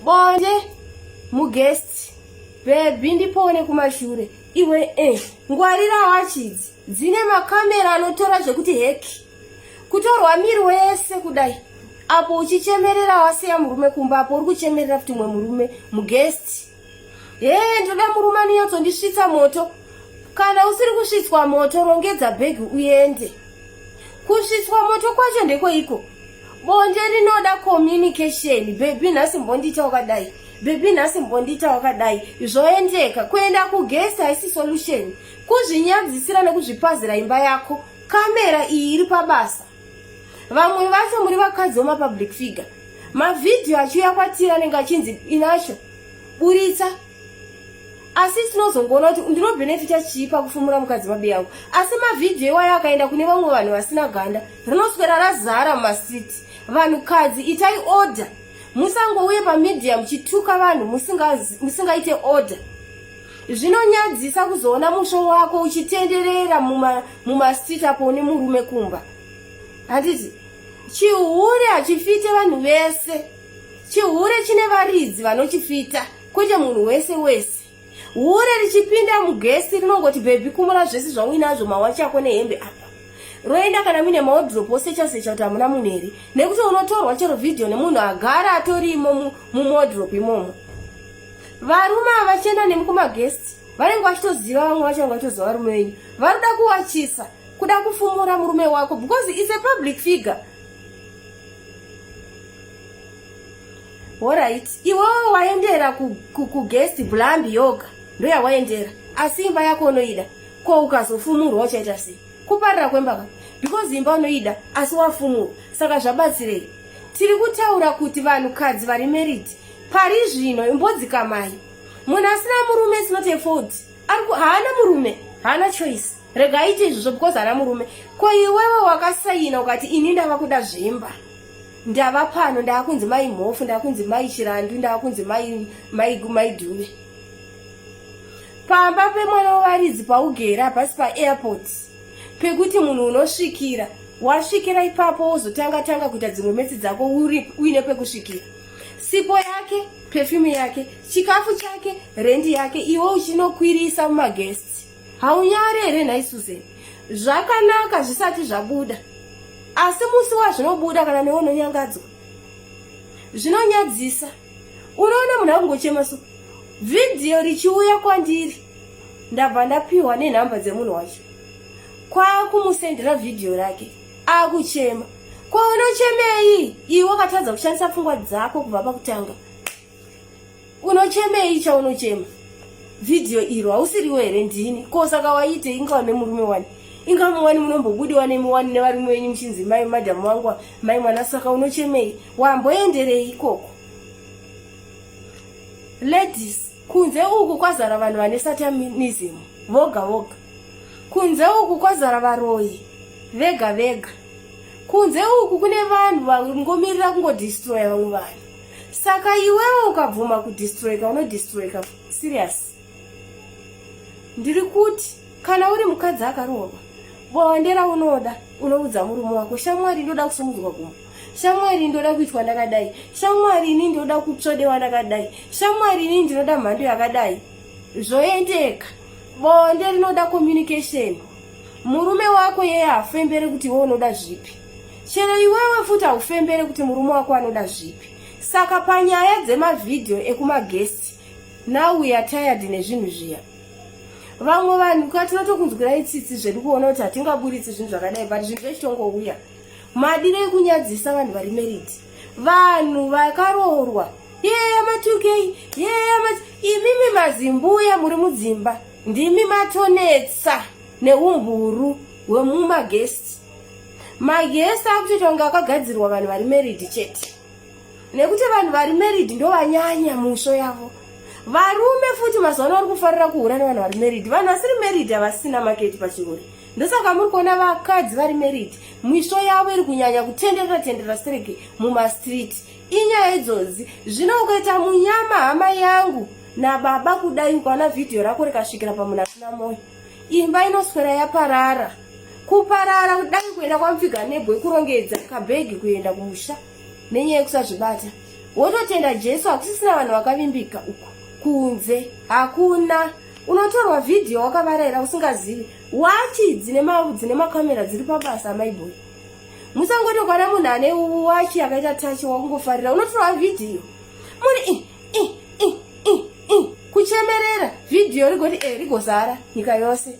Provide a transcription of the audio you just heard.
Bonde muguest bhebhi ndipone kumashure iwe eh ngwarira wachidzi dzine makamera anotora zvekuti heki kutorwa miri wese kudai apo uchichemerera wasiya murume kumba apo uri kuchemerera futi umwe murume muguest hee ndinoda murume anonyatsondisvitsa moto kana usiri kusvitswa moto rongedza bhegi uende kusvitswa moto kwacho ndekweiko bonde rinoda communication bhebhi nhasi mbondiita wakadai bhebhi nhasi mbondiita wakadai zvoendeka kuenda kugest haisi solution kuzvinyadzisira nekuzvipazira imba yako kamera iyi iri pabasa vamwe vacho muri vakadzi vemapublic figure mavhidhiyo achiuya kwatiri anenge achinzi inacho buritsa asi tinozongoona kuti ndinobhenefita chii pakufumura mukadzi babi yangu asi mavhidhiyo iwayo akaenda kune vamwe vanhu vasina ganda rinoswera razara mumastreet vanhukadzi itai order musangouye pamedia muchituka vanhu musingaite order zvinonyadzisa kuzoona musvo wako uchitenderera mumastreet apo une murume kumba handiti chihure hachifite vanhu vese chihure chine varidzi vanochifita kwete munhu wese wese hure richipinda mugesi rinongoti bhebhi kumura zvese zvauinazvo mawachi ako nehembe apa roenda kana muine maodrop osecha secha kuti hamuna munhu here nekuti unotorwa chero vhidhiyo nemunhu agara atorimo mumodrop imomo varume ava vachienda nemi kumagesti vanenge vachitoziva vamwe vacho vange vachitoziva varume venyu varoda kuwachisa kuda kufumura murume wako because its a public figure Horait, iwewe waendera kuguest ku, ku blambi yoga ndoyawaendera asi imba yako unoida ko ukazofumurwa uchaita sei kuparira kwemba ka because imba unoida asi wafumurwa saka zvabatsirei tiri kutaura kuti vanhukadzi vari married pari zvino imbodzikamai munhu asina murume is not a fault haana murume haana choice rega aite izvozvo because haana murume ko iwewe wakasaina ukati ini ndava kuda zvemba ndava pano ndaakunzi mai mhofu ndaakunzi mai chirandu ndaakunzi mai mai mai dhuve pamba pemwana wevaridzi paugere hapasi paairport pekuti munhu unosvikira wasvikira ipapo wozotanga tanga kuita dzimwe metsi dzako uine pekusvikira sipo yake perfume yake chikafu chake rendi yake iwe uchinokwirisa mumagesti Haunyari here nhai Susan? Zvakanaka zvisati zvabuda. Asi musi wazvinobuda kana newe unonyangadzwa. Zvinonyadzisa. Unoona munhu akungochema so. Vhidhiyo richiuya kwandiri. Ndabva ndapiwa nenhamba dzemunhu wacho. Kwakumusendera vhidhiyo rake. Akuchema. Ko unochemei? Iwe wakatadza kushandisa pfungwa dzako kubva pakutanga. Unochemei chaunochema? Video iro hausiriwo here ndini? Ko saka waite inga wane murume wani? Inga muwani munombobudiwa nemi wani nevarume venyu muchinzi mai madam wangu mai mwana saka unochemei? Wamboenderei ikoko? Ladies, kunze uku kwazara vanhu vane satanism voga voga. Kunze uku kwazara varoyi vega vega. Kunze uku kune vanhu vangomirira kungodestroya vamwe vanhu. Saka iwewe ukabvuma kudestroyeka unodestroyeka serious. Ndiri kuti kana uri mukadzi akaroorwa bonde raunoda unoudza murume wako, shamwari ndoda kusumudzwa gumbo, shamwari ndoda kuitwa ndakadai, shamwari ini ndoda kutsvodewa ndakadai, shamwari ini ndinoda mhando yakadai. Zvoendeka. Bonde rinoda communication. Murume wako yeye hafembere kuti iwe unoda zvipi. Chero iwewe futi haufembere kuti murume wako anoda zvipi. Saka panyaya dzemavhidhiyo ekumagesti, now we are tired nezvinhu zviya. Vamwe vanhu ka tinotokunzwirai tsitsi zvedu kuona kuti hatingaburitsi zvinhu zvakadai but zvinhu zvechitongouya. Madire ekunyadzisa vanhu vari married. Vanhu vakaroorwa. Yeya ma2K, yeya ma imimi mazimbuya muri mudzimba ndimi matonetsa neumburu hwemumagesti. Magesi akutoita kunge akagadzirwa vanhu vari married chete. Nekuti vanhu vari married ndovanyanya musvo yavo. Varume futi mazuva ano vari kufarira kuhura nevanhu vari married. Vanhu vasiri married havasina market pachihure. Ndosaka muri kuona vakadzi vari married misvo yavo iri kunyanya kutenderera tenderera stereki mumastreet. Inyaya idzodzi. Zvino ukaita munyama hama yangu nababa kudai ukaona vhidhiyo rako rikasvikira pamunhu asina moyo. Imba inoswera yaparara. Kuparara kudai kuenda kwamupfiga nebwe kurongedza kabhegi kuenda kumusha nenyaya yekusazvibata. Wototenda Jesu hakusisina vanhu vakavimbika uku kunze hakuna. Unotorwa vhidhiyo wakavaraira usingazivi. Wachi dzine dzine makamera dziri pabasa amai boy. Musangoti ukaona munhu ane wachi yakaita tachi wakungofarira unotorwa vhidhiyo. Muri i i i i i kuchemerera vhidhiyo rigoti e rigozara nyika yose.